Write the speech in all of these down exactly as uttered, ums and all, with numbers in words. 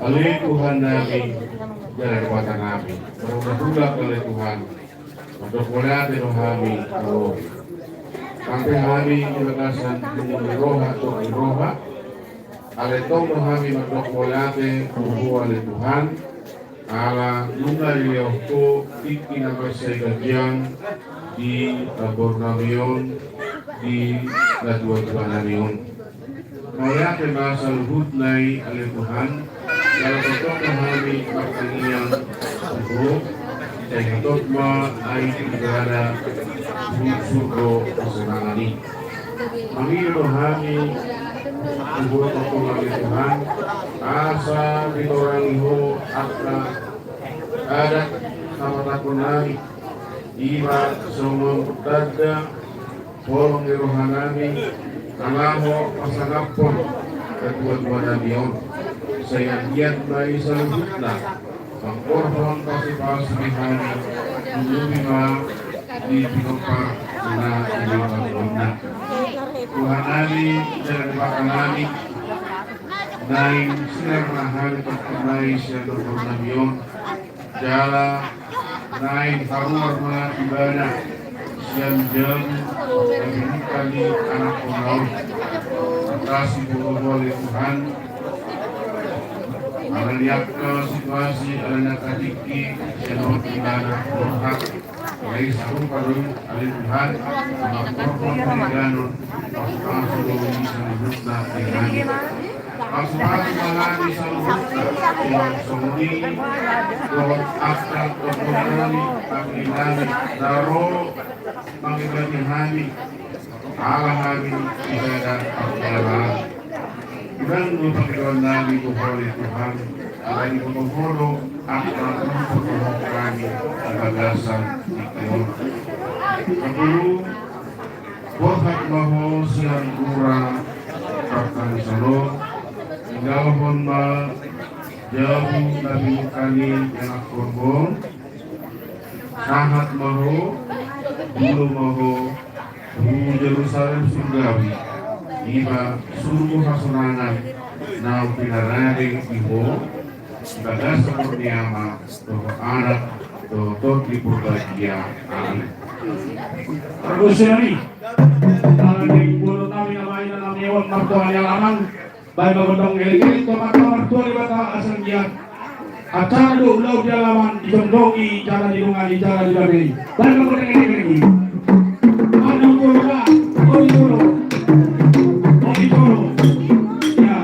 Ale Tuhan nami, jala Debata nami, marhulahula ale Tuhan, mandok mauliate do hami tu Ho. Lam pe hami di bagasan tonga ni roha, tonga ni roha, ale tong do hami mandok mauliate tu Ho ale Tuhan, ala nunga dilehon Ho tingki na mansai ganjang di boru nami on, di natuatua nami on. Mauliate ma saluhutna i ale Tuhan, jala tongtong do hami martangiang tu Ho, sai hatop ma aek ibana tu surgo hasonangan i. Mangido do hami tu Ho tongtong ale Tuhan, asa ditorangi Ho angka adat habatahon nami, i ma songon tanda holong ni roha nami, na laho pasangaphon natuatua nami on. Sai anggiat ma i saluhutna mangkorhon pasupasuan ni Tuhan, tuduti ma di pinompar na i ma pangkonna. Tuhan nami, jala Debata nami, naeng sinur ma hami tongtong nai sian boru nami on, jala naeng haruar ma ibana sian jabu na binungka ni anakkonna on. Makasih Ho ale Tuhan, ala ni angka situasi, ala ni angka tingki, sian on ibana borhat. Alai sarupa do i ale Tuhan, mangkorhon pangkilanon, pasupasu do i saluhutna di hami. Pasupasu ma hami saluhutna, songon i dohot angka tongtong nami, na ro mangibati hami, ala hami ibana pangkilanon. Unang do pangidoan nami tu Ho ale Tuhan, ala diboto Ho do angka na patuduhon hami di bagasan tingki on. Parjolo, borhat ma Ho sian Gura Partangisan on, tinggalhon ma jabu na binungka ni anakkon on, sahat ma Ho, jolo ma Ho tu Jerusalem Surgawi, i ma surgo hasonangan naung pinarade di Ho, di bagasan ngolu ni Ama dohot Anak dohot Tondi Porbadia. Amin. Pargonsi nami, ala ni boru nami na baen nami on martua ni alaman, baen ma gondang elek-elek tu Amanta martua Debata asa anggiat acara do ulaon di alaman, dijongjong i jala didongani jala didamei. Baen ma gondang elek-elek i. Ada bola, oi bola, oi bola. Ya.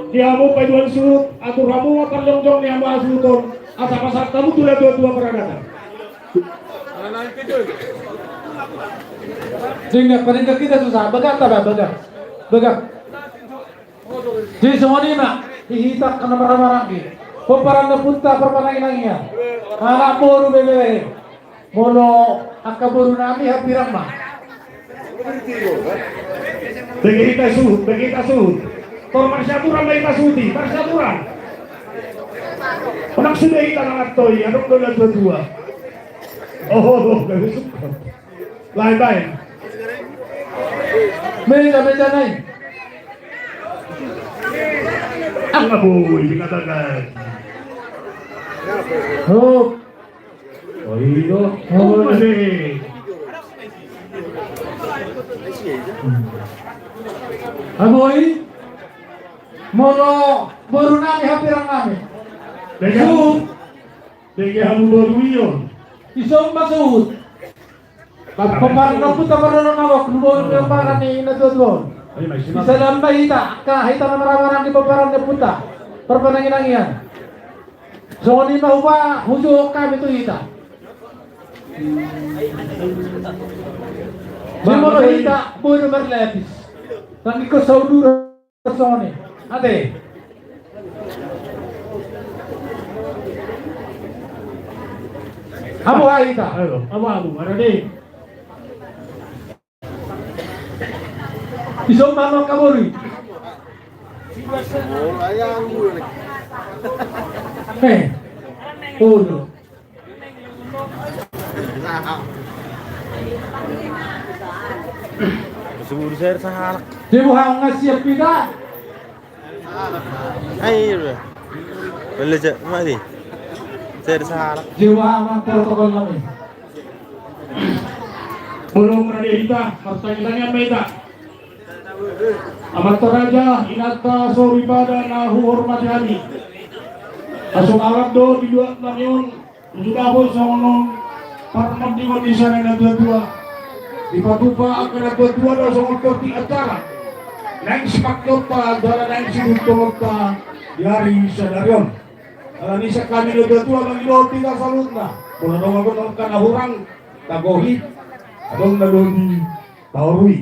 Di hamu paidua ni suhut, atur hamu ma parjongjong ni hamu hasuhuton, asa pasahat hamu tu natuatua paradaton. Denggan, paling tidak kita susah, bagak ta ba, bagak. Bagak. Jadi songon i ma, di hita angka na marhahamaranggi, pomparan ni ompunta parpananginangian, anak boru, bebere. Molo angka boru nami, hambirang ma. Bege hita suhut, bege hita suhut. Tor marsiaturan ma hita suhut i, marsiaturan. Unang sude hita manganhon i, adong do natuatua. Oh, gabe sungkot. Lain, lain. Meda, meda, lain. Angka boi, binatang. Oh. Oh, iyo. Oh, masih. Angka boi. Molo boru nami, hambirang nami. Bege. Suhut. Bege hamu boru i on. Ison ma suhut. Pomparan ni ompunta parlolo na gok, lumobi pomparan ni natuatua on. Bisa lamba hita, angka hita na marhahamaranggi, pomparan ni ompunta parpananginangian. Songon i ma huba, hujou hami tu hita. Jadi molo hita, boi do marlapis. Tangihon saudara. Songon i. Ate. Abu hai ta. Ayo, abu, abu, ada deh. Ison ma angka boru i. Eh. Oh, no. Sebut saya salah. Dia bukan ngasih pida. Ayo. Boleh cak mati. Saya salah. Dia bukan protokol kami. Belum ada kita, pertanyaan kita. Amanta raja, inanta soripada na huhormati hami. Asa malam do di luat nami on, sudah pun songon on, parmandingon di sana natuatua. Dipatupa angka natuatua do songon porti acara. Naeng sipakeonta, jala naeng siduhutkononta di ari sadari on. Alani i sian hami natuatua mangido hita saluhutna. Molo adong angka na hurang, tagohi, adong na lobi, taorui.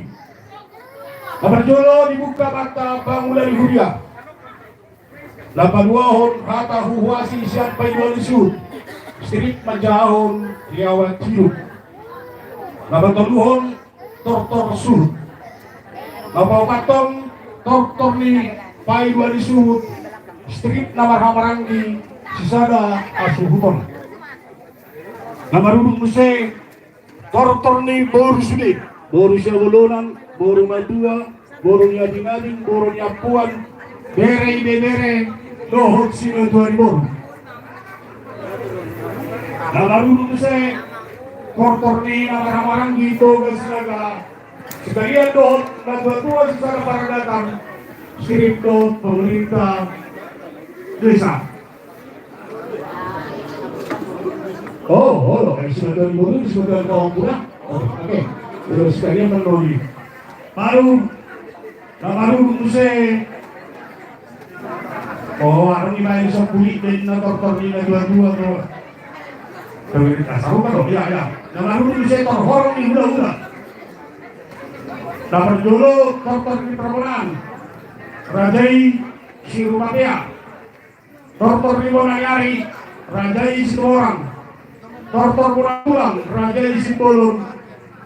Na parjolo dibuka mata pangula ni huria. Na paduahon hata huhuasi sian paidua ni suhut. Strip manjahahon riwayat hidup. Na patoluhon tortor suhut. Na paopathon tortor ni paidua ni suhut. Strip na marhahamaranggi sisada hasuhuton. Na marudut muse tortor ni boru sude, boru sihabolonan, boru madua, boru ni adingading, boru ni ampuan, bere ibebere, dohot simatua ni boru. Na marudut muse tortor ni na marhahamaranggi Toga Sinaga, sekalian dohot natuatua sisada paradaton, strip dohot pemerintah desa. Oh, oh, lo, eh, sudah dari boru, sudah dari kawan pula. Oh, oke. Terus kalian menoni. Baru, na baru muse. Oh, arung ni main sopuli dan na tortor ni natuatua tu. Tapi kita saru kan, ya, ya. Na baru muse tortor ni hula-hula. Na parjolo tortor ni permohonan. Raja i Sirumatea. Tortor ni bona ni ari, Raja i Situmorang. Tortor bona tulang, Raja i Simbolon.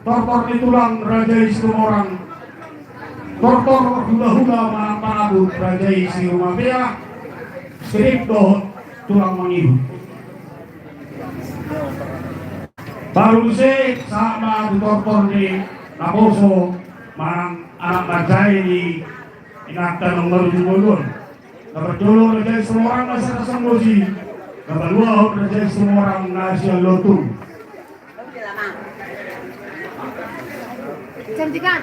Tortor ni tulang, Raja i Situmorang. Tortor hulahula manang panabut, Raja i Sirumapea. Sirip dohot tulang mangihut. Baru muse sahat ma tu tortor ni naposo manang anak manjae ni inanta naung marujung ngolu on. Na parjolo Raja i Situmorang na sian Sambosi, na paduahon Raja i Situmorang na sian Lotung. Cantikan.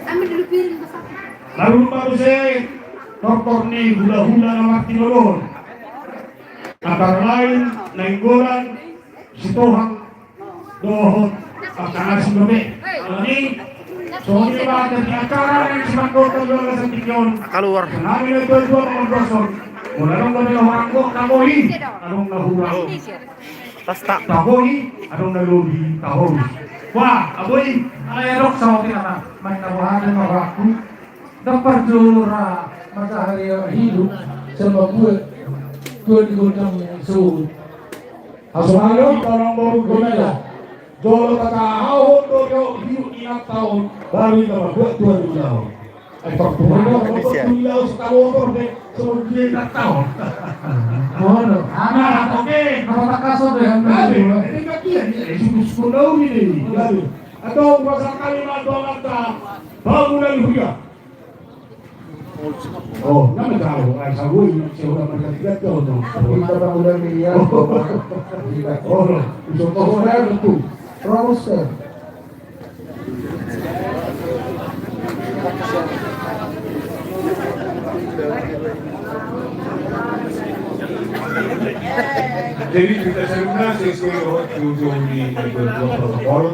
Ambil dulu piring besar. Baru ma muse tortor ni hulahula na martinolon. Antara lain Nainggolan, Sitohang, dohot Angka Nasi dope. Alani songon i ma di acara na simanggota dua belas tingki on. Keluar. Nami na dua dua mangondosor. Mula adong na hurang gok tagohi, adong na hurang. Pasta. Tagohi, adong na lobi tagohi. Wah, aboi, ala ya dok sama tina na. Main na bohada ma waktu. Dapat jora matahari yang hidup sama gue. Tuan di gondang so. Hasonari tolong boru gomela. Jolo tata hau do yo hiu inap taon baru ina buat tuan di lao. Ai faktu mana buat tuan di lao setahu motor deh sebelum dia inap taon. Mana? Anak oke. Apa tak kasar deh? Ada. Ini kakian ini suku suku daun ini. Ada. Atau bahasa kalimat doang kata bangunan huria. Oh, nama tahu, ai sabui, siapa mereka tiga tahu tu. Kita bangunan miliar. Oh, bisa tahu saya tu. Terus kan. Jadi kita semua sesuai waktu Joni dan protokol.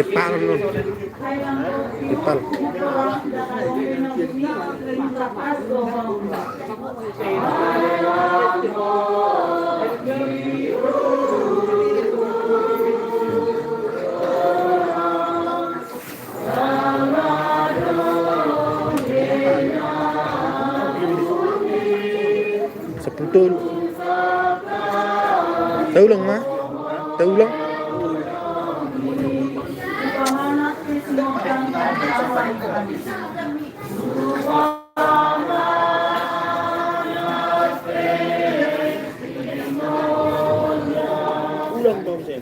Depan lu. Depan. Sepuluh tahun. Taulang ma. Taulang. Ulang tahun saya.